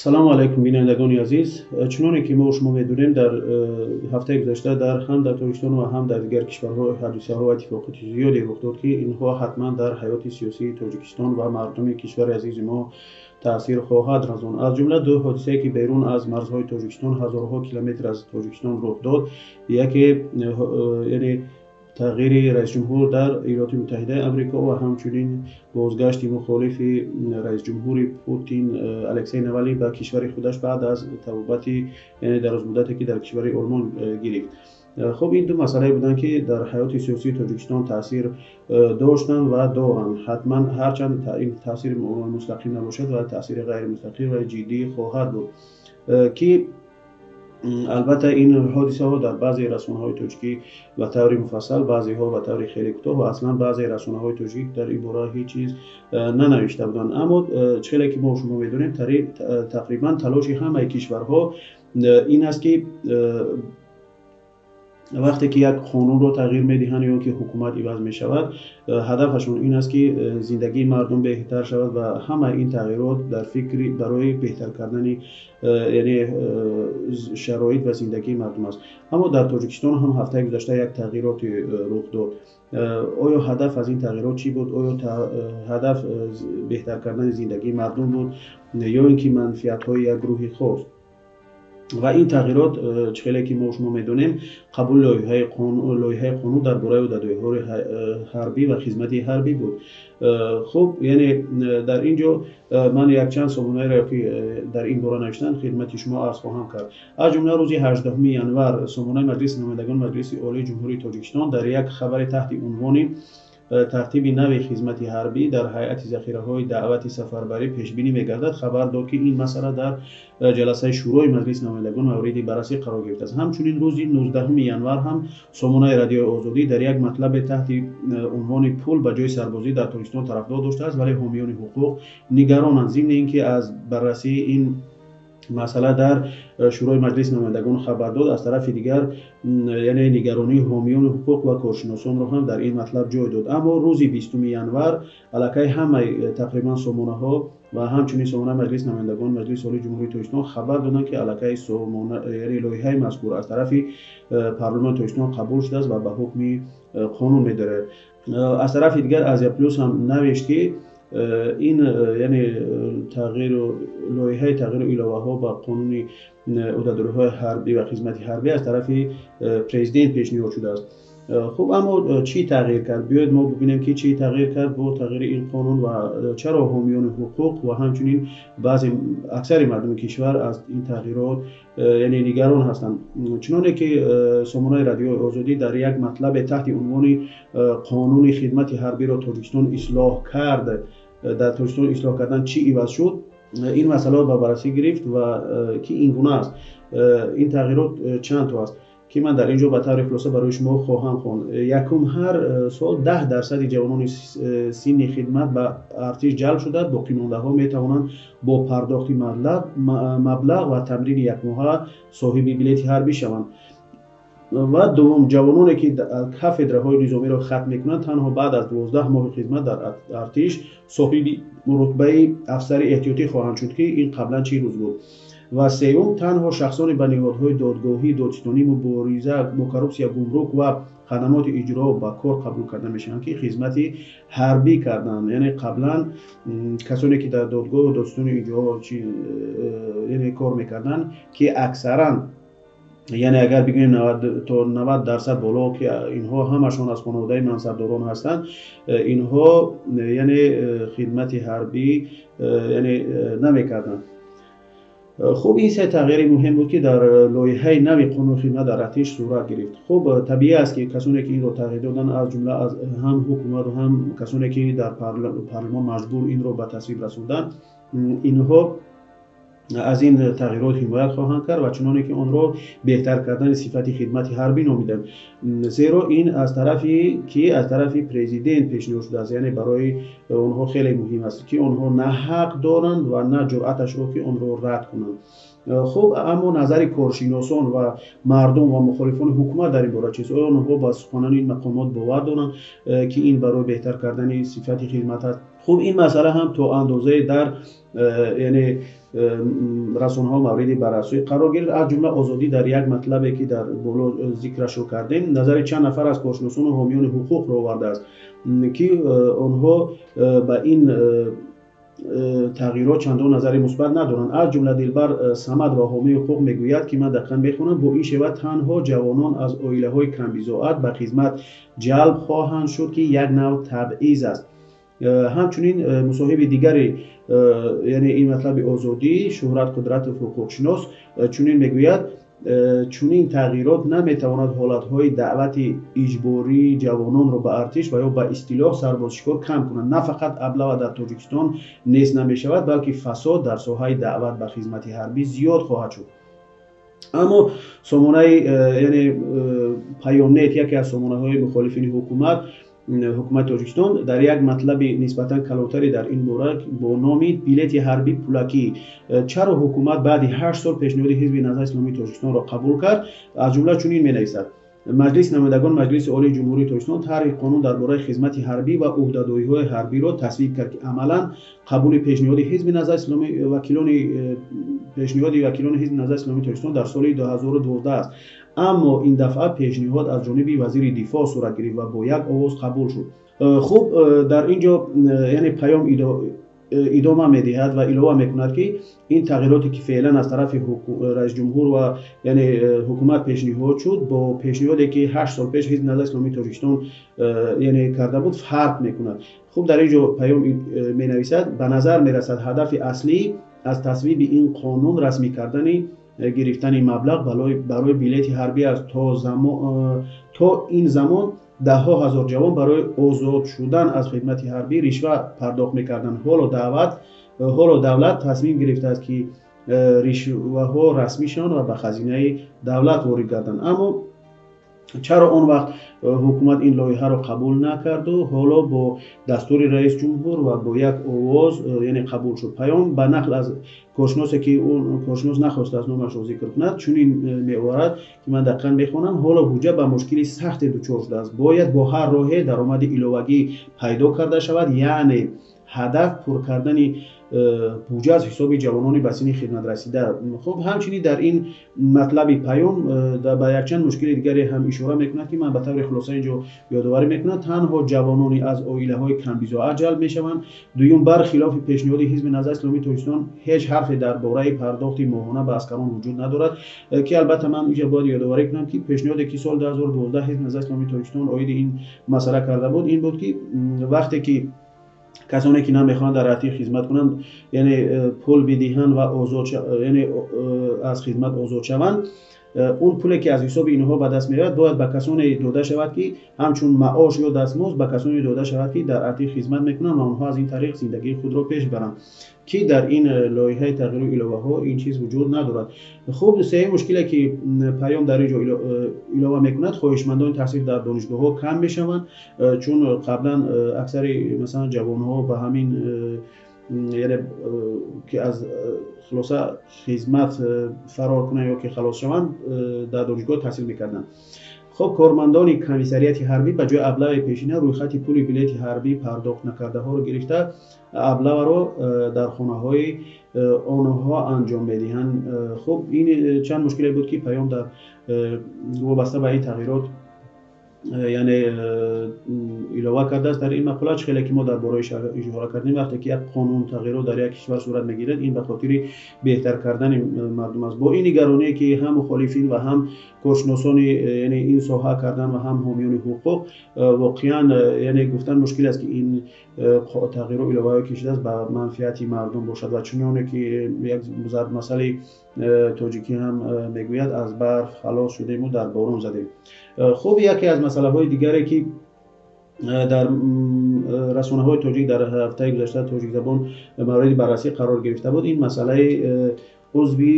Салому алайкум, бинандагони азиз. Чуноне ки мо шумо медонем, дар ҳафтаи гузашта дар ҳам дар Тоҷикистон ва ҳам дар дигар кишварҳо ҳодисаҳо ва иттифоқоти зиёде рух дод, ки инҳо ҳатман дар ҳаёти сиёсии Тоҷикистон ва мардуми кишвари азизи мо таъсир хоҳад расонд. Аз ҷумла ду ҳодисае, ки берун аз марзҳои Тоҷикистон, ҳазорҳо километр аз Тоҷикистон рух дод. Яке, яъне тағйири раисҷумҳур дар Иёлоти Муттаҳидаи Амрико ва ҳамчунин бозгашти мухолифи раисҷумҳури Путин Алексей Навалний ба кишвари худаш баъд аз табобати, яъне дарозмуддате, ки дар кишвари Олмон гирифт. Хуб, ин ду масъалае буданд, ки дар ҳаёти сиёсии Тоҷикистон таъсир доштанд ва доранд. Ҳатман, ҳарчанд ин таъсири мустақим набошад ва таъсири ғайримустақим ва ҷиддӣ хоҳад буд, ки албатта ин ҳодисаҳо дар баъзе расонаҳои тоҷикӣ ба таври муфассал, баъзеҳо ба таври хеле кӯтоҳ ва аслан баъзе расонаҳои тоҷик дар ин бора ҳеҷ чиз нанавишта буданд. Аммо чӣ ки мо шумо медонем, тақрибан талоши ҳамаи кишварҳо ин аст, ки вақте ки як қонунро тағйир медиҳанд ё ки ҳукумат иваз мешавад, ҳадафашон ин аст, ки зиндагии мардум беҳтар шавад ва ҳамаи ин тағйирот дар фикри барои беҳтар кардани, яъне шароит ва зиндагии мардум аст. Аммо дар Тоҷикистон ҳам ҳафтаи гузашта як тағйироте рух дод. Оё ҳадаф аз ин тағйирот чӣ буд? Оё ҳадаф беҳтар кардани зиндагии мардум буд ё ин ки манфиатҳои як гурӯҳи хос? Ва ин тағйирот, чӣ хеле ки мо шумо медонем, қабули лоиҳаи қонун дар бораи ӯҳдадориҳои ҳарбӣ ва хизмати ҳарбӣ буд. Хуб, яъне дар ин ҷо ман якчанд сомонаеро, ки дар ин бора навиштанд, хидмати шумо арз хоҳам кард. Аз ҷумла рӯзи 18 январ сомонаи Маҷлиси намояндагон Маҷлиси Олии Ҷумҳурии Тоҷикистон дар як хабари таҳти унвони тартиби нави хизмати ҳарбӣ дар ҳайати захираҳои даъвати сафарбарӣ пешбинӣ мегардад, хабар дод, ки ин масъала дар ҷаласаи Шӯрои Маҷлиси намояндагон мавриди баррасӣ қарор гирифтааст. Ҳамчунин рӯзи 19 январ ҳам сомонаи Радиои Озодӣ дар як матлабе таҳти унвони «Пул ба ҷои сарбозӣ дар Тоҷикистон тарафдор доштааст, вале ҳомиёни ҳуқуқ нигаронанд», зимни ин ки аз баррасии ин масъала дар Шӯрои Маҷлиси намояндагон хабар дод, аз тарафи дигар, яъне нигаронии ҳомиёни ҳуқуқ ва коршиносонро ҳам дар ин матлаб ҷой дод. Аммо рӯзи 20 январ аллакай ҳамаи тақрибан сомонаҳо ва ҳамчунин сомонаи Маҷлиси намояндагон Маҷлиси Олии Ҷумҳурии Тоҷикистон хабар доданд, ки аллакай сомона, яъне лоиҳаи мазкур аз тарафи парлумони Тоҷикистон қабул шудааст ва ба ҳукми қонун медорад. Аз тарафи дигар Азия Плюс ҳам навишт, ки ин, яъне тағйиру лоиҳаи тағйиру иловаҳо ба қонуни ӯҳдадориҳои ҳарбӣ ва хизмати ҳарбӣ аз тарафи президент пешниҳод шудааст. Хуб, аммо чӣ тағйир кард? Биёед мо бибинем, ки чӣ тағйир кард бо тағйири ин қонун ва чаро ҳомиёни ҳуқуқ ва ҳамчунин баъзе аксари мардуми кишвар аз ин тағйирот, яъне нигарон ҳастанд. Чуноне ки сомонаи Радиои Озодӣ дар як матлабе таҳти унвони «Қонуни хидмати ҳарбиро Тоҷикистон ислоҳ кард», дар Тоҷикистон ислоҳ кардан чӣ иваз шуд, ин масъаларо ба баррасӣ гирифт ва ки ин гуна аст. Ин тағйирот чанд то аст, ки ман дар ин ҷо ба таври хулоса барои шумо хоҳам хонд. Якум, ҳар сол 10 дарсади ҷавонони синни хидмат ба артиш ҷалб шуда, боқимондаҳо метавонанд бо пардохти маблағ ва тамрини якмоҳа соҳиби билети ҳарбӣ шаванд. Ва дуввум, ҷавононе, ки кафедраҳои низомиро хатм мекунанд, танҳо баъд аз 12 моҳи хизмат дар артиш соҳиби рутбаи афсари эҳтиётӣ хоҳанд шуд, ки ин қаблан 40 рӯз буд. Ва сеюм, танҳо шахсоне ба ниҳодҳои додгоҳӣ, додситонӣ, мубориза бо коррупсия, гумрук ва хадамоти иҷро ба кор қабул карда мешаванд, ки хизмати ҳарбӣ карданд. Яъне қаблан касоне, ки дар додгоҳу додситони инҷоҳо яъне кор мекарданд, ки аксаран, яъне агар бигӯем, то 90% боло, ки инҳо ҳамашон аз хонаводаи мансабдорон ҳастанд, инҳо яъне хидмати ҳарбӣ яъне намекарданд. Хуб, ин се тағйири муҳим буд, ки дар лоиҳаи нави қонуни хидмат дар артиш сурат гирифт. Хуб, табиӣ аст, ки касоне, ки инро тағйир доданд, аз ҷумла аз ҳам ҳукумат ва ҳам касоне, ки дар парлумон маҷбур инро ба тасвиб расонданд, инҳо аз ин тағйирот ҳимоят хоҳанд кард ва чуноне ки онро беҳтар кардани сифати хидмати ҳарбӣ номиданд, зеро ин аз тарафи ки аз тарафи президент пешниҳод шудааст, яъне барои онҳо хеле муҳим аст, ки онҳо на ҳақ доранд ва на ҷуръаташро, ки онро рад кунанд. Хуб, аммо назари коршиносон ва мардум ва мухолифони ҳукумат дар ин бора чист? Оё онҳо ба суханони ин мақомот бовар доранд, ки ин барои беҳтар кардани сифати хидмат аст? Хуб, ин масъала ҳам то андозае дар яъне расонаҳо мавриди баррасӣ қарор гирифт. Аз ҷумла Озодӣ дар як матлабе, ки дар боло зикрашро кардем, назари чанд нафар аз коршиносону ҳомиёни ҳуқуқро овардааст, ки онҳо ба ин тағйирот чандон назари мусбат надоранд. Аз ҷумла Дилбар Самад ва ҳомии ҳуқуқ мегӯяд, ки ман дақиқан мехонам: бо ин шева танҳо ҷавонон аз оилаҳои камбизоат ба хизмат ҷалб хоҳанд шуд, ки як нав табъиз аст. Ҳамчунин мусоҳиби дигари, яъне ин матлаби Озодӣ, Шӯҳрат Қудратов, ҳуқуқшинос, чунин мегӯяд: чунин тағйирот наметавонад ҳолатҳои даъвати иҷбории ҷавононро ба артиш ва ё ба истилоҳ сарбозшикор кам кунад. На фақат аблава дар Тоҷикистон нест намешавад, балки фасод дар соҳаи даъват ба хизмати ҳарбӣ зиёд хоҳад шуд. Аммо сомонаи, яъне Паёмнет, яке аз сомонаҳои мухолифини ҳукумати Тоҷикистон, дар як матлаби нисбатан калонтаре дар ин бора бо номи «Билети ҳарбӣ пулакӣ: чаро ҳукумат баъди 8 сол пешниҳоди Ҳизби Наҳзати Исломии Тоҷикистонро қабул кард?», аз ҷумла чунин менависад: Маҷлиси намояндагон, Маҷлиси Олии Ҷумҳурии Тоҷикистон тарҳи қонун дар бораи хизмати ҳарбӣ ва ӯҳдадориҳои ҳарбиро тасвиб кард, ки амалан қабули пешниҳоди Ҳизби Наҳзати Исломӣ, вакилони, пешниҳоди вакилони Ҳизби Наҳзати Исломии Тоҷикистон дар соли 2012 аст. Аммо ин дафъа пешниҳод аз ҷониби вазири дифоъ сурат гирифт ва бо як овоз қабул шуд. Хуб, дар ин ҷо, яъне Паём идома медиҳад ва илова мекунад, ки ин тағйироте, ки феълан аз тарафи раисҷумҳур ва, яъне, ҳукумат пешниҳод шуд, бо пешниҳоде, ки 8 сол пеш Ҳизби Наҳзати Исломии Тоҷикистон, яъне, карда буд, фарқ мекунад. Хуб, дар ин ҷо Паём менависад: ба назар мерасад, ҳадафи аслӣ аз тасвиби ин қонун расмӣ кардани гирифтани маблағ барои билети ҳарбӣ аст. То ин замон даҳҳо ҳазор ҷавон барои озод шудан аз хидмати ҳарбӣ ришва пардохт мекарданд. Ҳоло давлат тасмим гирифтааст, ки ришваҳо расмӣ шаванд ва ба хазинаи давлат ворид гарданд. Аммо чаро он вақт ҳукумат ин лоиҳаро қабул накарду ҳоло бо дастури раисҷумҳур ва бо як овоз, яъне, қабул шуд? Паём ба нақл аз коршиносе, ки он коршинос нахостааст номашро зикр кунад, чунин меоварад, ки ман дақиқан мехонам: ҳоло буҷа ба мушкили сахте дучор шудааст, бояд бо ҳар роҳе даромади иловагӣ пайдо карда шавад. Яъне ҳадаф пур кардани буҷа аз ҳисоби ҷавонони ба синни хидмат расида. Хуб, ҳамчунин дар ин матлаби Паём ба якчанд мушкили дигаре ҳам ишора мекунад, ки ман ба таври хулоса инҷо ёдоварӣ мекунам: танҳо ҷавонони аз оилаҳои камбизоат ҷалб мешаванд. Дуюм, бархилофи пешниҳоди Ҳизби Наҳзати Исломии Тоҷикистон, ҳеҷ ҳарфе дар бораи пардохти моҳона ба аскарон вуҷуд надорад, ки албатта ман инҷа бояд ёдоварӣ кунам, ки пешниҳоде, ки соли 2012 Ҳизби Наҳзати Исломии Тоҷикистон оиди ин масъала карда буд, ин буд, ки вақте ки касоне, ки намехоҳанд дар артиш хизмат кунанд, яъне, пул бидиҳанд ва озод, яъне, аз хизмат озод шаванд, он пуле, ки аз ҳисоби инҳо ба даст меояд, бояд ба касоне дода шавад, ки ҳамчун маош ё дастмузд ба касоне дода шавад, ки дар артиш хизмат мекунанд ва онҳо аз ин тариқ зиндагии худро пеш баранд, ки дар ин лоиҳаи тағйиру иловаҳо ин чиз вуҷуд надорад. Хуб, сеюм мушкиле, ки Паём дар ин ҷо илова мекунад: хоҳишмандони таҳсил дар донишгоҳҳо кам мешаванд, чун қаблан аксари, масалан, ҷавонҳо ба ҳамин, яъне, ки аз, хулоса, хизмат фарор кунанд ё ки халос шаванд, дар донишгоҳ таҳсил мекарданд. Хуб, кормандони комиссариати ҳарбӣ ба ҷои аблаваи пешина рӯйхати пули билети ҳарбӣ пардохт накардаҳоро гирифта, аблаваро дар хонаҳои онҳо анҷом медиҳанд. Хуб, ин чанд мушкиле буд, ки Паём дар вобаста ба ин тағйирот, яъне, илова кардааст дар ин мақола. Чӣ хеле ки мо дар бораи ишора кардем, вақте ки як қонун тағйирот дар як кишвар сурат мегирад, ин ба хотири беҳтар кардани мардум аст. Бо ин нигароние, ки ҳам мухолифин ва ҳам коршиносони, яъне, ин соҳа кардан ва ҳам ҳомиёни ҳуқуқ, воқеан, яъне, гуфтан мушкил аст, ки ин тағйиру иловаҳое, ки шудааст, ба манфиати мардум бошад. Ва чуноне ки як зарбмасали тоҷикӣ ҳам мегӯяд: аз барф халос шудему дар борон задем. Хуб, яке аз масъалаҳои дигаре, ки дар расонаҳои тоҷик дар ҳафтаи гузашта тоҷикзабон мавриди баррасӣ қарор гирифта буд, ин масъалаи узви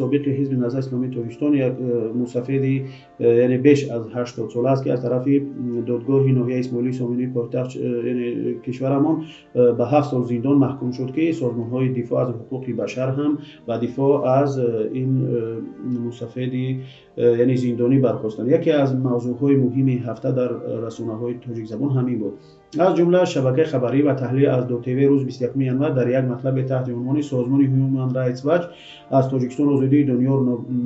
собиқи Ҳизби Наҳзати Исломии Тоҷикистон, як мусафеди, яъне, беш аз 80 сола аст, ки аз тарафи додгоҳи ноҳияи Исмоилии сомонии пойтахт, яъне, кишварамон ба 7 сол зиндон маҳкум шуд, ки созмонҳои дифоъ аз ҳуқуқи башар ҳам ба дифоъ аз ин мусафеди, яъне, зиндонӣ бархостанд. Яке аз мавзӯъҳои муҳими ҳафта дар расонаҳои тоҷикзабон ҳамин буд. Аз ҷумла шабакаи хабарӣ ва таҳлил аз ДОТВ рӯзи 21 январ дар як матлабе таҳти унвони «Созмони Human Rights Watch аз Тоҷикистон озодии Дониёр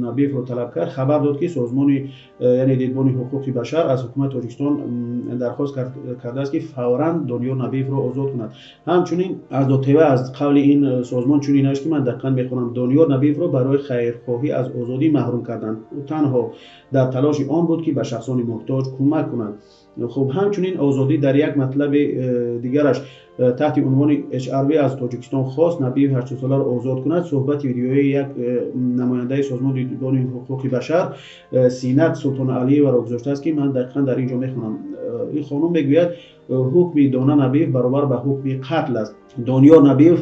Набиевро талаб кард» хабар дод, ки созмони яъне дидбони ҳуқуқи башар аз ҳукумати Тоҷикистон дархост кардааст, ки фавран Дониёр Набиевро озод кунад. Ҳамчунин аз ДОТВ аз қавли ин созмон чунин навишт, ки ман дақиқан мехонам: «Дониёр Набиевро барои хайрхоҳӣ аз озодӣ маҳрум карданд. Ӯ танҳо дар талоши он буд, ки ба шахсони муҳтоҷ кӯмак кунад». Хуб, ҳамчунин Озодӣ дар як матлаби дигараш таҳти унвони «HRW аз Тоҷикистон хост Набиев 80-соларо озод кунад» суҳбати видеоии як намояндаи созмони дидбони ҳуқуқи башар Синат Султоналиеваро гузоштааст, ки ман дақиқан дар ин ҷо мехонам. Ин хонум мегӯяд: «Ҳукми Дона Набиев баробар ба ҳукми қатл аст. Дониёр Набиев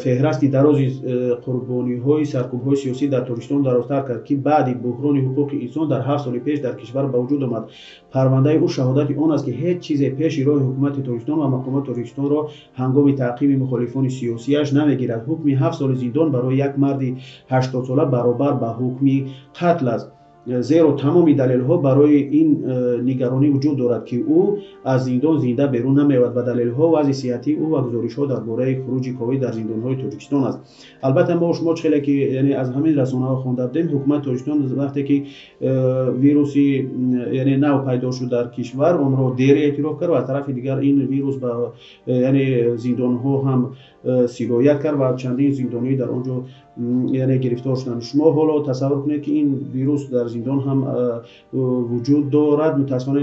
феҳрасти дарози қурбониҳои саркӯбҳои сиёсӣ дар Тоҷикистон дарозтар кард, ки баъди буҳрони ҳуқуқи инсон дар 7 соли пеш дар кишвар ба вуҷуд омад. Парвандаи ӯ шаҳодати он аст, ки ҳеҷ чизе пеши роҳи ҳукумати Тоҷикистон ва мақомоти Тоҷикистонро ҳангоми таъқиби мухолифони сиёсиаш намегирад. Ҳукми 7 соли зиндон барои як марди 80-сола баробар ба ҳукми қатл аст, зеро тамоми далелҳо барои ин нигаронӣ вуҷуд дорад, ки ӯ аз зиндон зинда берун намеояд, ва далелҳо вазъи сиҳатии ӯ ва гузоришҳо дар бораи хуруҷи ковид дар зиндонҳои Тоҷикистон аст». Албатта, мо шумо хеле ки яъне аз ҳамин расонаҳо хонда будем, ҳукумати Тоҷикистон вақте ки вируси яъне нав пайдо шуд дар кишвар, онро дер эътироф кард ва аз тарафи дигар ин вирус ба яъне зиндонҳо ҳам сироят кард ва чандин зиндонӣ дар он ҷо яъне гирифтор шуданд. Шумо ҳоло тасаввур кунед, ки ин вирус дар зиндон ҳам вуҷуд дорад. Мутаассифона,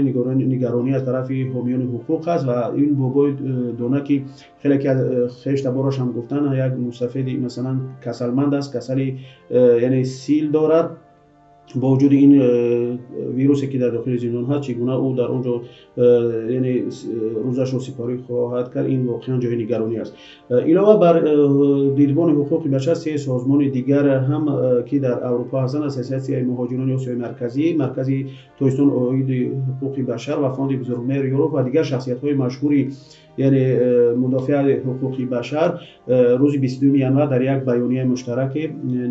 нигаронӣ аз тарафи ҳомиёни ҳуқуқ аст ва ин бобои Дона, ки хеле ки хештабораш ҳам гуфтанд, як мусафеди масалан касалманд аст, касали яъне сил дорад. Бо вуҷуди ин вирусе, ки дар дохили зиндон ҳаст, чӣ гуна ӯ дар он ҷо яъне рӯзашро сипарӣ хоҳад кард? Ин воқеан ҷои нигаронӣ аст. Илова бар дидбони ҳуқуқи башар, се созмони дигар ҳам, ки дар Аврупо ҳастанд, Ассотсиатсияи муҳоҷирони Осиёи Марказӣ, Маркази Тоҷикистон оиди ҳуқуқи башар ва Фонди Бузургмеҳр Ёров ва дигар шахсиятҳои машҳури яъне мудофиаи ҳуқуқи башар, рӯзи 22 январ дар як баёнияи муштараке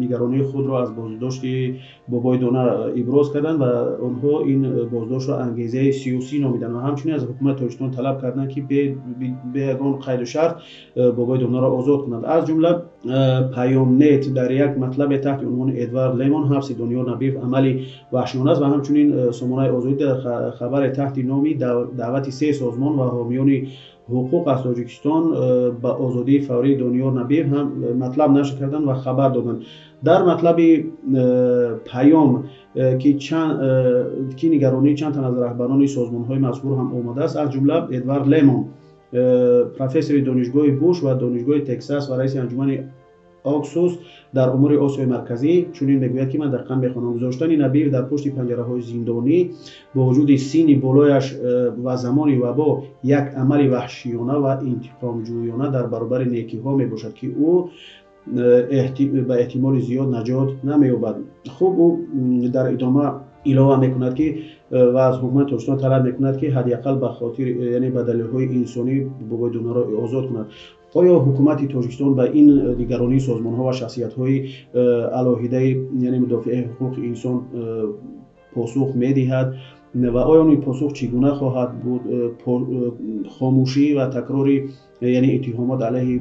нигаронии худро аз боздошти бобои Дона иброз карданд ва онҳо ин боздоштро ангезаи сиёсӣ номиданд ва ҳамчунин аз ҳукумати Тоҷикистон талаб карданд, ки бе ягон қайду шарт бобои Донаро озод кунанд. Аз ҷумла Паёмнет дар як матлабе таҳти унвони «Эдвард Лемон: ҳабси Дониёр Набиев амали ваҳшиёна аст» ва ҳамчунин сомонаи Озодӣ дар хабаре таҳти номи «Даъвати се созмон ва ҳомиёни ҳуқуқ аз Тоҷикистон ба озодии фаврии Дониёр Набиев» ҳам матлаб нашр карданд ва хабар доданд. Дар матлаби Паём, ки нигаронии чанд тан аз раҳбарони созмонҳои мазкур ҳам омадааст, аз ҷумла Эдвард Лемон, профессори Донишгоҳи Буш ва Донишгоҳи Тексас ва раиси анҷумани Оксус дар умури Осиёи Марказӣ, чунин мегӯяд, ки ман дақиқан мехонам: «Гузоштани Набиев дар пушти панҷараҳои зиндонӣ бо вуҷуди синни болояш ва замони вабо як амали ваҳшиёна ва интиқомҷӯёна дар баробари некиҳо мебошад, ки ӯ ба эҳтимоли зиёд наҷот намеёбад». Хуб, ӯ дар идома илова мекунад, ки ва аз ҳукумати Тоҷикистон талаб мекунад, ки ҳадди ақал ба хотири яъне ба далелҳои инсонӣ бобои Донаро озод кунад. Оё ҳукумати Тоҷикистон ба ин нигаронии созмонҳо ва шахсиятҳои алоҳидаи яъне мудофиаи ҳуқуқи инсон посух медиҳад ва оё ин посух чӣ гуна хоҳад буд? Хомӯшӣ ва такрори яъне иттиҳомот алайҳи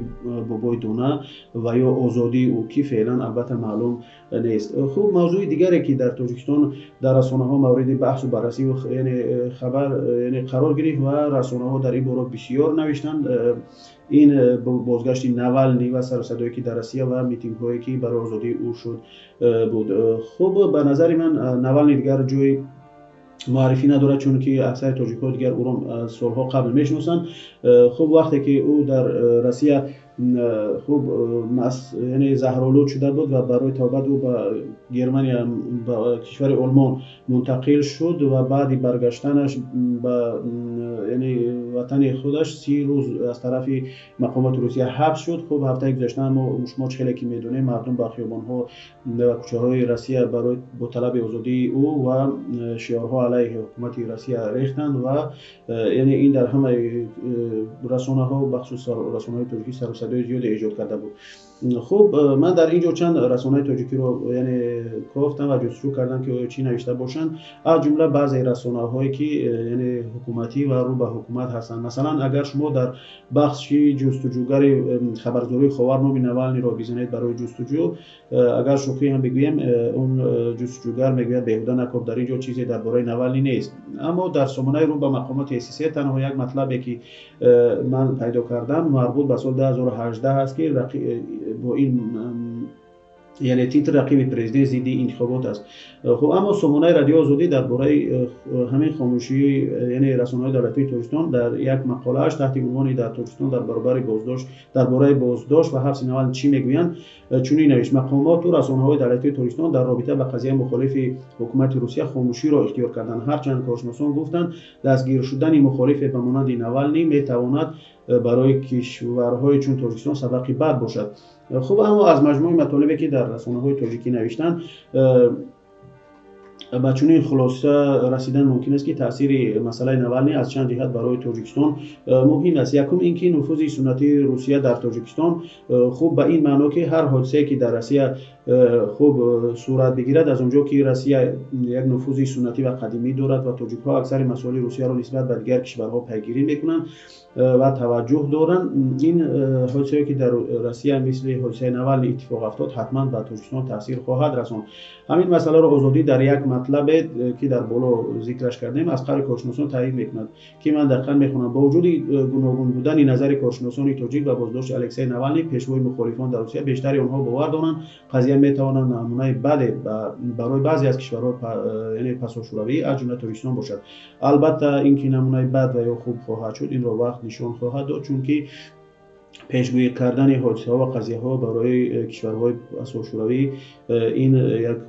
бобои Дона ва ё озодии ӯ, ки феълан албатта маълум нест. Хуб, мавзӯи дигаре, ки дар Тоҷикистон дар расонаҳо мавриди баҳсу баррасӣ яъне хабар яъне қарор гирифт ва расонаҳо дар ин бора бисёр навиштанд, ин бозгашти Навални ва сарусадое, ки дар Россия ва митингҳое, ки барои озодии ӯ шуд, буд. Хуб, ба назари ман, Навални дигар ҷои муаррифӣ надорад, чунки аксари тоҷикҳо дигар ӯро солҳо қабл мешиносанд. Хуб, вақте ки ӯ дар Россия хуб яъне заҳролуд шуда буд ва барои табобат ӯ ба Германия, ба кишвари Олмон мунтақил шуд ва баъди баргаштанаш ба яъне ватани худаш 30 рӯз аз тарафи мақомоти Русия ҳабс шуд. Хуб, ҳафтаи гузашта мо шумо чӣ хеле ки медонем, мардум ба хиёбонҳо ва кӯчаҳои Россия барои бо талаби озодии ӯ ва шиорҳо алайҳи ҳукумати Россия рехтанд ва яъне ин дар ҳамаи расонаҳо, бахусус расонаҳои тоҷикӣ, сарусадои зиёде эҷод карда буд. Хуб, ман дар ин ҷо чанд расонаи тоҷикиро яъне кофтам ва ҷустуҷӯ кардам, ки оё чӣ навишта бошанд, аз ҷумла баъзе расонаҳое ки яъне ҳукуматӣ ва рӯ ба ҳукумат ҳастанд. Масалан, агар шумо дар бахши ҷустуҷӯгари хабаргузории Ховар номи Навалниро бизанед барои ҷустуҷӯ, агар шӯхӣ ҳам бигӯем, он ҷустуҷӯгар мегӯяд беҳуда накоб, дар ин ҷо чизе дар бораи Навални нест. Аммо дар сомонаи рӯ ба мақомоти СССР танҳо як матлабе ки ман пайдо кардам, марбут ба соли 2018 аст, ки бо ин яъне титр рақиби президент зидди интихобот аст. Хуб, аммо сомонаи Радиои Озодӣ дар бораи ҳамин хомӯшии яъне расонаҳои давлатии Тоҷикистон дар як мақолааш таҳти унвони дар Тоҷикистон дар баробари боздошт, дар бораи боздошт ва ҳабси Навални чӣ мегӯянд, чунин навишт: мақомоту расонаҳои давлатии Тоҷикистон дар робита ба қазияи мухолифи ҳукумати Русия хомӯширо ихтиёр карданд. Ҳарчанд коршиносон гуфтанд, дастгир шудани мухолифе ба монанди Навални метавонад барои кишварҳои чун Тоҷикистон сабақи бад бошад. Хуб, аммо аз маҷмӯи матолибе ки дар расонаҳои тоҷикӣ навиштанд, ба чунин хулоса расидан мумкин аст, ки таъсири масъалаи Навални аз чанд ҷиҳат барои Тоҷикистон муҳим аст. Якум ин ки нуфузи суннатии Русия дар Тоҷикистон, хуб, ба ин маъно ки ҳар ҳодисае ки дар Россия хуб сурат бигирад, аз он ҷо ки Россия як нуфузи суннатӣ ва қадимӣ дорад ва тоҷикҳо аксари масоили Русияро нисбат ба дигар кишварҳо пайгирӣ мекунанд ва таваҷҷӯҳ доранд, ин ҳодисае ки дар Россия мисли ҳодисаи Навални иттифоқ афтод, ҳатман ба Тоҷикистон таъсир хоҳад расонд. Ҳамин масъаларо Озодӣ дар як матлабе ки дар боло зикраш кардем, аз қавли коршиносон таъйид мекунад, ки ман дақиқан мехонам: бо вуҷуди гуногун будани назари коршиносони тоҷик ба боздошти Алексей Навални, пешвои мухолифон дар Русия, бештари онҳо бовар доранд, қазия метавонад намунаи баде барои баъзе аз кишварҳо, яъне пасошӯравӣ, аз ҷумла Тоҷикистон бошад. Албатта, ин ки намунаи бад ва ё хуб хоҳад шуд, инро вақт нишон хоҳад дод, чунки пешгӯӣ кардани ҳодисаҳо ва қазияҳо барои кишварҳои пасошӯравӣ ин як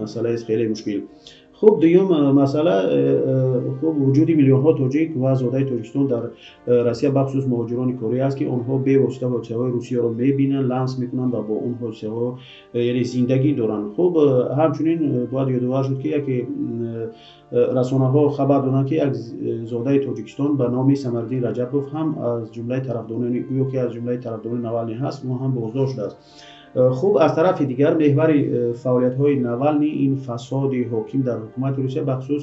масъалаест хеле мушкил. Хуб, дуюм масъала, хуб, вуҷуди миллионҳо тоҷик ва зодаи Тоҷикистон дар Россия, бахусус муҳоҷирони корӣ аст, ки онҳо бевосита ҳодисаҳои Русияро мебинанд, ламс мекунанд ва бо он ҳодисаҳо яъне зиндагӣ доранд. Хуб, ҳамчунин бояд ёдовар шуд, ки яке расонаҳо хабар доданд, ки як зодаи Тоҷикистон ба номи Самардин Раҷабов ҳам аз ҷумлаи тарафдорони, гӯё ки аз ҷумлаи тарафдорони Навални ҳаст, ӯ ҳам боздошт шудааст. Хуб, аз тарафи дигар меҳвари фаъолиятҳои Навални ин фасоди ҳоким дар ҳукумати Русия, бахусус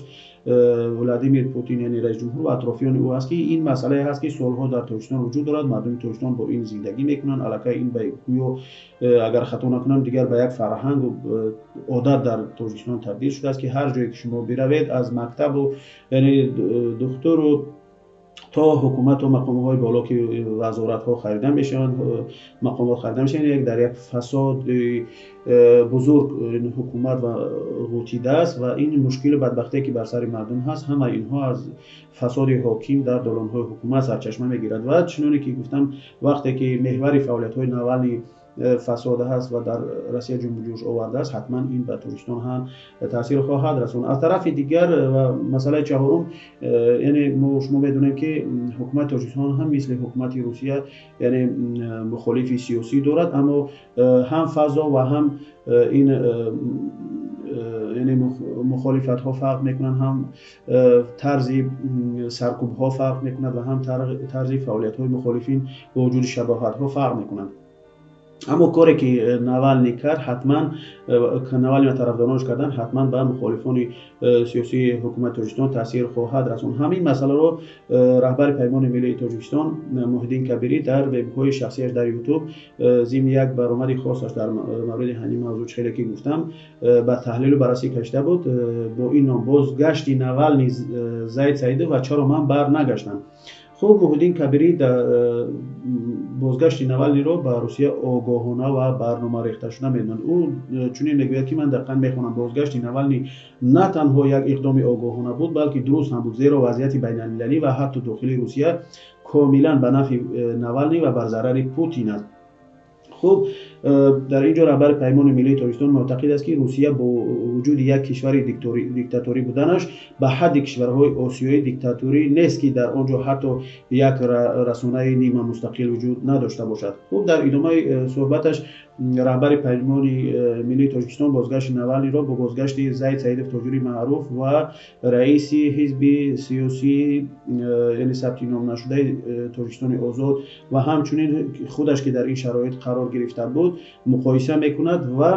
Владимир Путин, яъне раисҷумҳур ва атрофиёни ӯ аст, ки ин масъалае ҳаст, ки солҳо дар Тоҷикистон вуҷуд дорад. Мардуми Тоҷикистон бо ин зиндагӣ мекунанд. Аллакай ин гӯё, агар хато накунам, дигар ба як фарҳангу одат дар Тоҷикистон табдил шудааст, ки ҳар ҷое ки шумо биравед, аз мактабу яъне духтуру то ҳукумату мақомҳои боло, ки вазоратҳо харида мешаванд, мақомот харида мешаванд, як дар як фасоди бузург ҳукумат ва ғутидааст ва ин мушкилу бадбахтие ки бар сари мардум ҳаст, ҳамаи инҳо аз фасоди ҳоким дар долонҳои ҳукумат сарчашма мегирад. Ва чуноне ки гуфтам, вақте ки меҳвари фаъолиятҳои Навални фасод ҳаст ва дар Россия ҷунбуҷӯш овардааст, ҳатман ин ба Тоҷикистон ҳам таъсир хоҳад расонд. Аз тарафи дигар ва масъалаи чаҳорум, яъне мо шумо медонем, ки ҳукумати Тоҷикистон ҳам мисли ҳукумати Русия яъне мухолифи сиёсӣ дорад, аммо ҳам фазо ва ҳам ин яъне мухолифатҳо фарқ мекунанд, ҳам тарзи саркӯбҳо фарқ мекунад ва ҳам тарзи фаъолиятҳои мухолифин бо вуҷуди шабоҳатҳо фарқ мекунанд. Аммо коре ки Навални кард, ҳатман Навални ва тарафдоронаш карданд, ҳатман ба мухолифони сиёсии ҳукумати Тоҷикистон таъсир хоҳад расонд. Ҳамин масъаларо раҳбари Паймони миллии Тоҷикистон Муҳиддин Кабирӣ дар вебҳои шахсияш дар Ютуб зимни як баромади хосаш дар мавриди ҳамин мавзӯъ, хеле ки гуфтам, ба таҳлилу баррасӣ кашида буд бо ин ном: «Бозгашти Навални, Зайд Саидов ва чаро ман бар нагаштам». Хуб, Муҳиддин Кабирӣ дар бозгашти Навалниро ба Русия огоҳона ва барномарехташуда медонад. Ӯ чунин мегӯяд, ки ман дақиқан мехонам: «Бозгашти Навални на танҳо як иқдоми огоҳона буд, балки дуруст ҳам буд, зеро вазъияти байналмилалӣ ва ҳатто дохили Русия комилан ба нафъи Навални ва бар зарари Путин аст». Хуб, дар ин ҷо раҳбари Паймони миллии Тоҷикистон муътақид аст, ки Русия бо вуҷуди як кишвари диктаторӣ буданаш ба ҳадди кишварҳои осиёӣ диктаторӣ нест, ки дар он ҷо ҳатто як расонаи нимамустақил вуҷуд надошта бошад. Хуб, дар идомаи суҳбаташ Раҳбари Паймони Миллии Тоҷикистон бозгашти Навалниро бо бозгашти Зайд Саидов, тоҷири маъруф ва раиси ҳизби сиёсӣ, яъне сабти ном нашудаи Тоҷикистони озод, ва ҳамчунин худаш, ки дар ин шароит қарор гирифта буд, муқоиса мекунад ва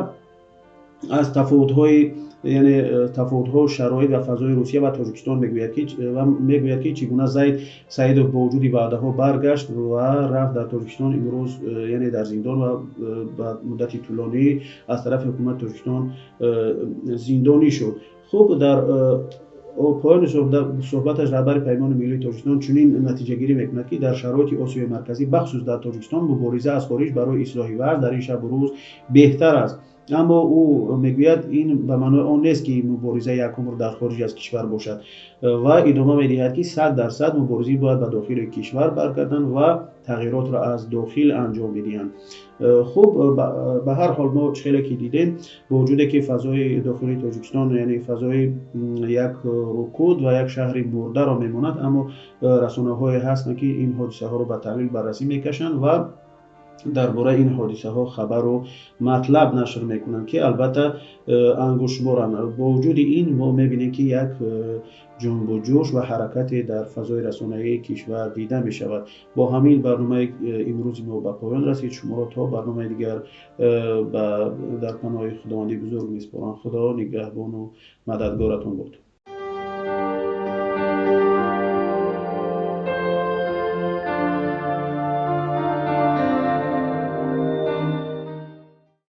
аз тафовутҳои, яъне тафовутҳо, шароит ва фазои Русия ва Тоҷикистон мегӯяд, ки чӣ гуна Зайд Саидов бо вуҷуди ваъдаҳо баргашт ва рафт дар Тоҷикистон, имрӯз яъне дар зиндон ва ба муддати тӯлонӣ аз тарафи ҳукумати Тоҷикистон зиндонӣ шуд. Хуб, дар поёни суҳбаташ раҳбари Паймони Миллии Тоҷикистон чунин натиҷагирӣ мекунад, ки дар шароити Осиёи Марказӣ, бахусус дар Тоҷикистон, мубориза аз хориҷ барои ислоҳи вазъ дар ин шабу рӯз беҳтар аст. Аммо ӯ мегӯяд, ин ба маънои он нест, ки мубориза як умр дар хориҷ аз кишвар бошад, ва идома медиҳад, ки 100% муборизӣ бояд ба дохили кишвар баргарданд ва тағйиротро аз дохил анҷом бидиҳанд. Хуб, ба ҳар ҳол, мо чӣ хеле ки дидем, бо вуҷуде ки фазои дохилии Тоҷикистон, яъне фазои як рукуд ва як шаҳри мурдаро мемонад, аммо расонаҳое ҳастанд, ки ин ҳодисаҳоро ба таҳлил, баррасӣ мекашанд ва дар бораи ин ҳодисаҳо хабару матлаб нашр мекунанд, ки албатта ангуштшуморанд. Бо вуҷуди ин мо мебинем, ки як ҷунбуҷӯш ва ҳаракате дар фазои расонаии кишвар дида мешавад. Бо ҳамин барномаи имрӯзи мо ба поён расид. Шуморо то барномаи дигар дар паноҳи Худованди бузург месупорам. Худо нигаҳбону мададгоратон бод.